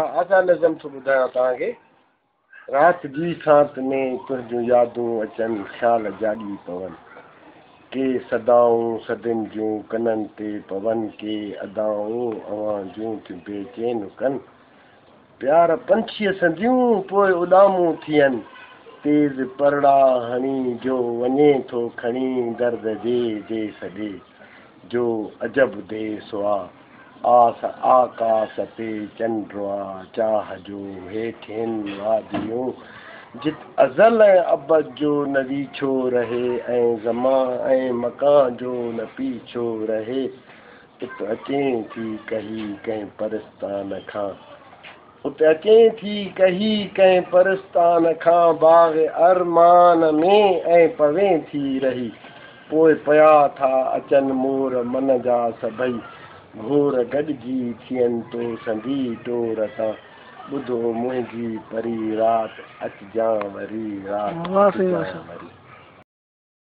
آزاد نظم ٿو ٻڌايان توهان کي. رات جي سانت ۾ تنهنجون يادون اچن، خيال جاڳي پون. ڪي صدائون صدين جون ڪنن تي پون، ڪي ادائون اوهان جون ٿيون بيچين ڪن. پيار پنڇيء سنديون پوء اڏامون ٿين، تيز پرڙا هڻي جو وڃي ٿو کڻي درد جي ديس ڏي، جو عجب ديس آ. آس آڪاس تي چنڊ آ، چاهه جو هيٺين واديون، جت ازل ۽ ابد جو نه ويڇو رهي ۽ زمان ۽ مڪان جو نه پيڇو رهي، ات اچين ٿي ڪهي ڪنهن پرستان کان. ات اچين ٿي ڪهي ڪنهن پرستان کان باغ ارمان ۾ ۽ پوين ٿي رهي. پوء پيا ٿا اچن مور من جا سڀئي گهور گڏجي ٿين تو سندي ٽور تان. ٻڌ او منهنجي پري رات اچجان وري رات واهه سائين اچجان واهه. وري.